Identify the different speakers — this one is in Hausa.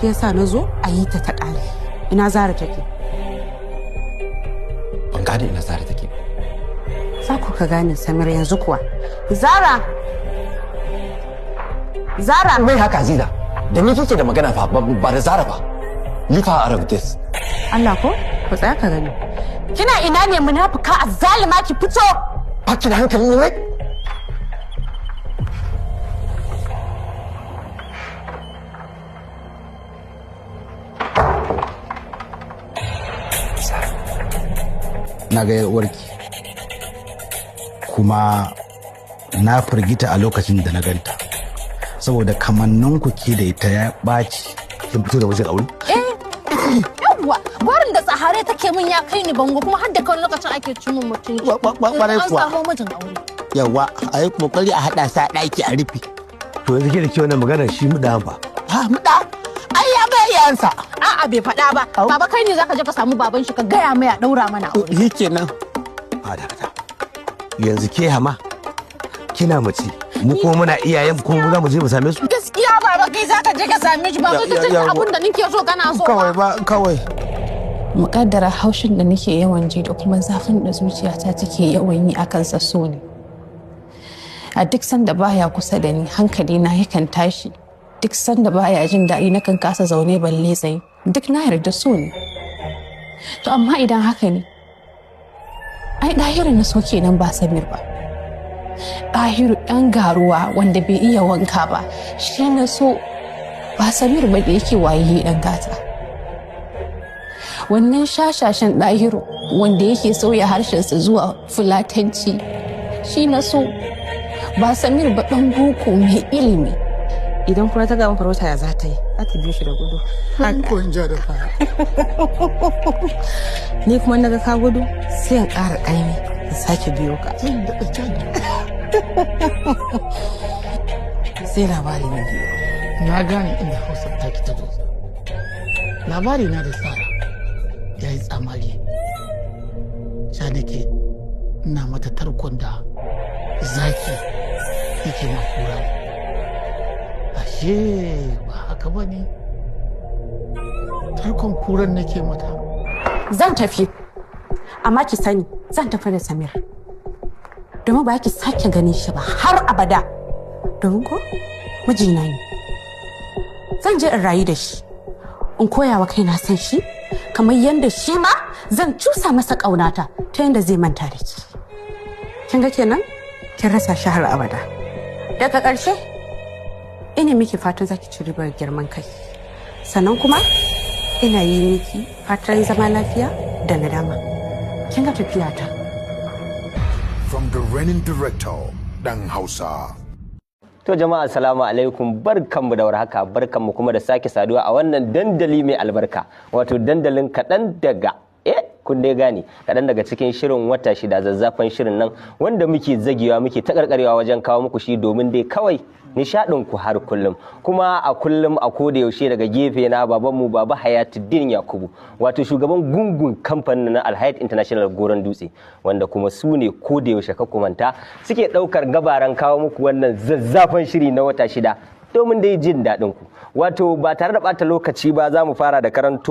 Speaker 1: Shi yasa na zo a yi ta ta ƙare. Ina Zara take?
Speaker 2: Ban gane ina Zara take.
Speaker 1: Za ku ka gane, Samir, yanzu kuwa. Zara! Zara!
Speaker 2: Mai haka, Aziza? Da ni kike da magana fa, ba da Zara ba. Leave her out of this.
Speaker 1: Allah ko? Ku tsaya ka gani. Kina ina ne, munafuka azzalima? Ki fito!
Speaker 2: Ba ki da hankali ne wai?
Speaker 3: Na ga uwarki kuma na firgita a lokacin da na ganta, saboda kamanninku ke da ita ya ɓaci.
Speaker 4: Kin fito da wajen aure?
Speaker 5: Yawwa, gwarin da tsahare take min ya kai ni bango, kuma har da kawai lokacin ake ci min mutunci.
Speaker 6: Kwarai
Speaker 5: An
Speaker 6: kuwa.
Speaker 5: samu mijin aure.
Speaker 6: Yawa, a yi kokari a haɗa sa ɗaki a rufe.
Speaker 4: To yanzu ke da ke wannan magana, shi mu da fa?
Speaker 6: Ha, muɗa ai ya ga iyayensa.
Speaker 5: A'a, bai faɗa ba. Baba, kai ne zaka je ka samu baban shi ka gaya mai a ɗaura mana aure.
Speaker 6: Shi kenan.
Speaker 4: A dakata. Yanzu ke hama kina mace, mu kuma muna iyayen, kuma mu za mu je mu same su?
Speaker 5: Gaskiya baba, kai zaka je ka same shi ba kai ka ce abin da nake so kana so.
Speaker 6: Kawai ba kawai.
Speaker 7: Muƙaddara haushin da nake yawan ji da kuma zafin da zuciyata take yawan yi akan sa so ne. A duk sanda baya kusa da ni, hankali na yakan tashi. Duk sanda baya jin daɗi, nakan kasa zaune balle tsaye. Duk na yarda so ne. To amma idan haka ne, ai Ɗahiru na so kenan, ba Samir ba. Ɗahiru ɗan garuwa wanda bai iya wanka ba shi na so, ba Samir ba da yake waye ɗan gata. Wannan shashashen Ɗahiru wanda yake sauya harshensa zuwa Fulatanci shi na so, ba Samir ba ɗan boko mai ilimi.
Speaker 1: Idan kuma ta gama farauta, ya za ta yi? Za ta biyo shi da gudu.
Speaker 6: Ko in ja da baya.
Speaker 1: Ni kuma naga ka gudu, sai in ƙara ƙaimi in sake biyo ka. Sai labari na biyu.
Speaker 8: Na gane inda Hausa taki ta zo. Labari na da Tsara ya yi tsamari. Sha nake ina mata tarkon da zaki yake ma kura. Ashe ba haka ba ne, tarkon kuran nake mata.
Speaker 1: Zan tafi, amma ki sani zan tafi da Samir, domin ba ki sake ganin shi ba har abada, domin ko mijina ne. Zan je in rayu da shi, in koya wa kaina san shi, kamar yadda shi ma zan cusa masa ƙaunata ta yadda zai manta da ki. Kin ga kenan kin rasa shi har abada. Daga ƙarshe, ina miki fatan zaki ci ribar girman kai, sannan kuma ina yi miki fatan zama lafiya da nadama. Kin ga tafiya ta.
Speaker 9: From the reigning director, Dan Hausa.
Speaker 10: To jama'a, assalamu alaikum, barkanmu da warhaka, barkanmu kuma da sake saduwa a wannan dandali mai albarka, wato dandalin kaɗan daga kun dai gane, kaɗan daga cikin shirin Wata Shida, zazzafan shirin nan wanda muke zagewa muke takarkarewa wajen kawo muku shi domin dai kawai nishaɗin ku har kullum, kuma a kullum a koda yaushe. Daga gefe na, babanmu Baba Hayatuddin Yakubu, wato shugaban gungun kamfanin na Alhayat International Goron Dutse, wanda kuma su ne koda yaushe ka kumanta suke ɗaukar gabaran kawo muku wannan zazzafan shiri na Wata Shida domin dai jin daɗin ku. Wato ba tare da ɓata lokaci ba, za mu fara da karanto